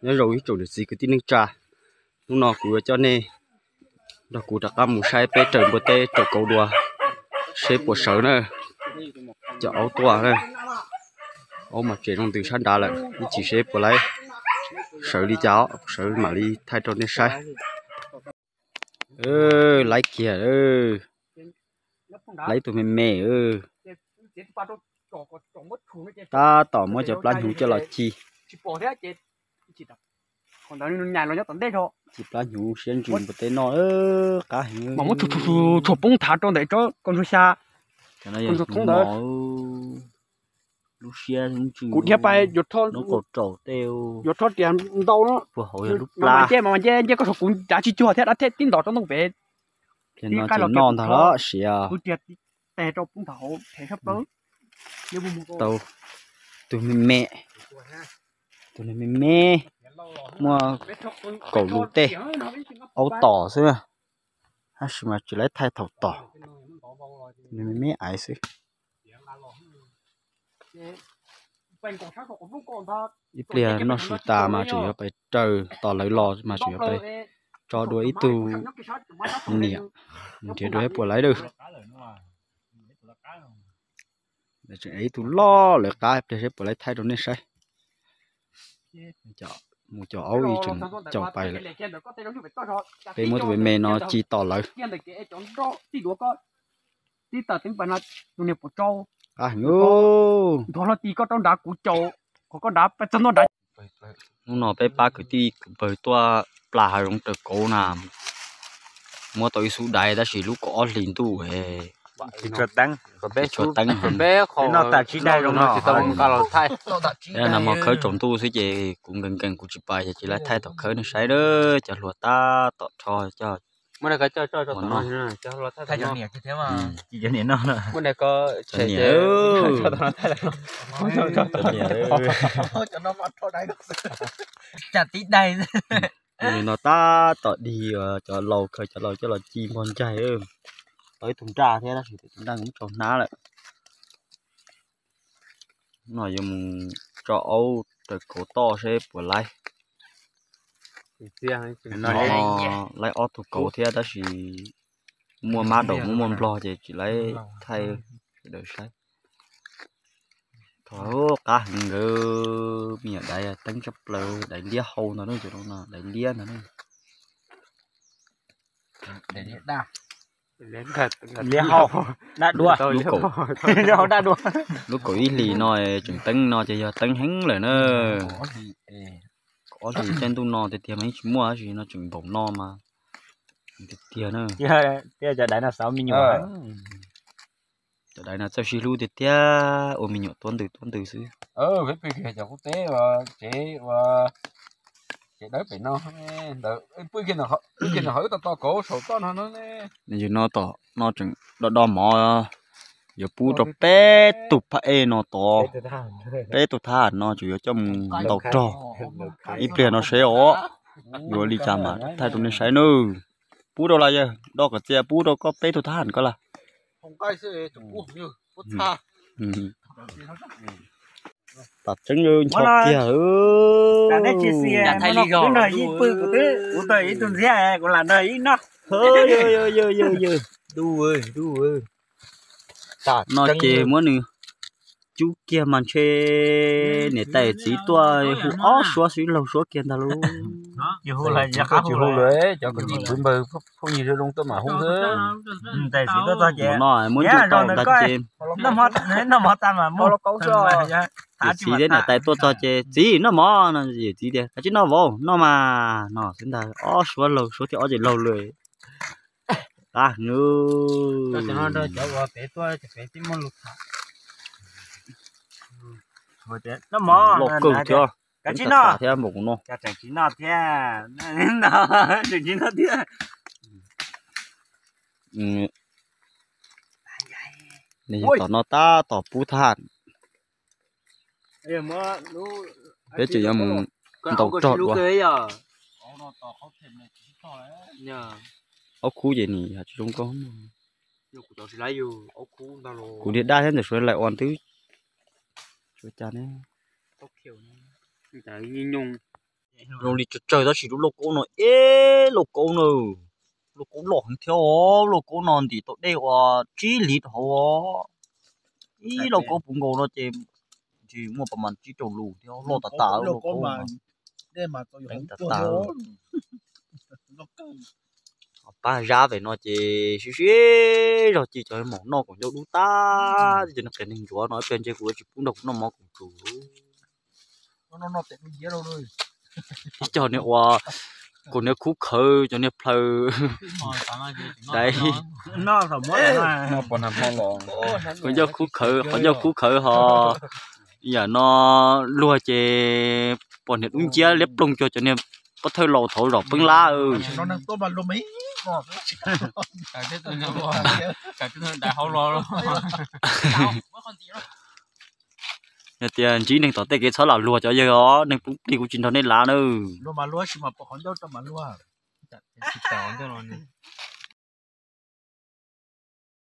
Nyob zoo ib tsoom niam txiv kwv tij neej tsa, hnub no kuv yuav coj nej nrog kuv rov qab mus saib peb raws npua teb raws kauv dua seb puas sawv na. Cov aub tuaj na, aub mas tseem zoo ntws sab nrad lawm, ib chim seb puas laib sawv li cas os, sawv mam li thaij rau nej saib. Laib kiag, laib tus me me. Tab tom muab cov plab hnyuv coj los ci. Ci plab hnyuv siab ntsws npua teb noj, qab heev. Tshuam poob thav rau ntawm tsob kaus ntsuag xya. Cov no yog hnyuv mos, lub siab ntsws, kuv dhia pais yuav rho, lub kaus raum tej, yuav rho riam ntau no. Puag hauv yog lub plab. Nce mas nce, nce koj saum kuv nrad tsis cuag thiab, dab thej tib ntos rau ntoo pem. Pliag no ces noj ntag los siav. Kuv riam tes rau poob thav hauv them sab plaws. Tau tus me me, tus me me, muaj kaum lus tej, aub tom xwb, tab sis mas tsis laib thaij thaum tom, tus me me aiv xwb. Ib pliag noj su tas mas tseem yuav pais raws, tos lawv los mas tseem yuav pais tso dua ib tug niam nrhiav dua seb puas laib lawm. Tseem ev ib tug loj lawv qab, ib pliag seb puas laib thaij rau nej saib. Mus cov aub ib tseem caum pais lawm. Peb muab tus me me no ci tom lawv. Qab heev. Hnub no peb pab kwv tij kwv pawg tuaj plas hav zoov raws kauv na, muab tau ib xub daiv tab sis lub kaum ob hlis ntuj es tsis tshua teeb, tsis tshua teeb. Nag hmo khawb tsaus ntuj xwb ces kuv nkees nkees kuv tsis pais ces tsis laib thaij tom khawb nej saib na. Cov hluas tab tom rho coj ua noj. Cov niam, cov niam, nim no tab tom dig, cov laus khaws cov laus coj los ci npog ncaig. Tau ib tug nraj thiab tab sis tus nraj muab tsau hnab lawm. No yuav mus tso aub raws kauv toj seb puas laib. Laib ob tug kauv thiab tab sis muaj mab daum muaj muaj nplog ces tsis laib thaij sawv daws saib. Thov qab heev nkawd me nyuam daiv teeb tshaj plaws, daiv liab hau ntag, daiv liab ntag. Liab hau, dab dua, lub kaum ib hlis no tseem teeb no ces yog teeb heev lawm na. Kaum ob hlis caij ntuj no tiag tiag mas yeej tsis muaj tab sis no tseem npaum no mas tiag tiag na. Cov daiv no xav me nyuam, cov daiv no txawj sib hlub tiag tiag, ua me nyuam tuab ntws tuab ntws xwb. Peb pw kiag cov qub teb uas tsev, uas tsev dawb pem no, pw kiag ntawm hawv tau tos kauv saum toj no ne. Yog no tom no tseem do do mov, yuav pub rau peb tug phab ej no tod, peb tug thab ham no tseem yuav coj mus ntaus rog. Ib pliag no seb os, yuav li cas mas thaij rau nej saib nawb. Pub rau las yawg, do kom txia pub rau koj peb tug thab ham ko las. Tam tseeb ncho kiag. Kuv nrog ib tug ntxiab, kuv lam nrog ib noj. No ces muab nws cub kiag mas ntshe niam tais txiv tuaj hu ob suab xwb laug suab kiag ntag lauj. Cov kwv tij phooj ywg zoo zoo tuaj mam hu xwb. No muab ncuj tau ntag ces yawm txiv thiab niam tais tuaj txog ces txiv noj mov no, yawm txiv tias koj tsis noj vauv, noj mas no xwb ntag. Ob suab laug suab thib ob ces laug lawm. Qab heev. Loj kawg thiab, thiab npaum kuv no. Nws yog tom no tab tom pub thab ham. Peb tseem yuav mus ntaus rog dua. Aub khub ces nim yog tsis zoo nkauj. Kuv dhia daj thiab ntawm suav lais ua twb tsuav cas ne. Zoo li tsawg tsawg tab sis lub lauj kaub no ib lauj kaub na, lauj kaub loj heev thiab os. Lauj kaub no ntim tau dej uas tsib liv rau hauv os. Ib lauj kaub puv nkaus no ces ntshe muaj pas mas tsib rau lus thiab, loj tas tas lauj kaub. Pab zab pem no ces siab siab zog ci cov maum noj kaum ncauj dub tag, cov niag qias neeg ntsuav no ib pliag ntshe kuv tsis pub nrog kuv noj mov koom tsus. Ib co niag ua, kaus niag khub khawv, cov niag plhaw daiv, kaus ncauj khub khawv, qhov ncauj khub khawv ho. Yam no luag ces pom niag dub nciab liab ploog cuag cov niag pov thawj laus thaum zom peeb lab. Yog tias ntsib neeg tom tej kev txhob lam luag cov yawg os, neeg poob plig kuv tsis nrog nej lav nawb.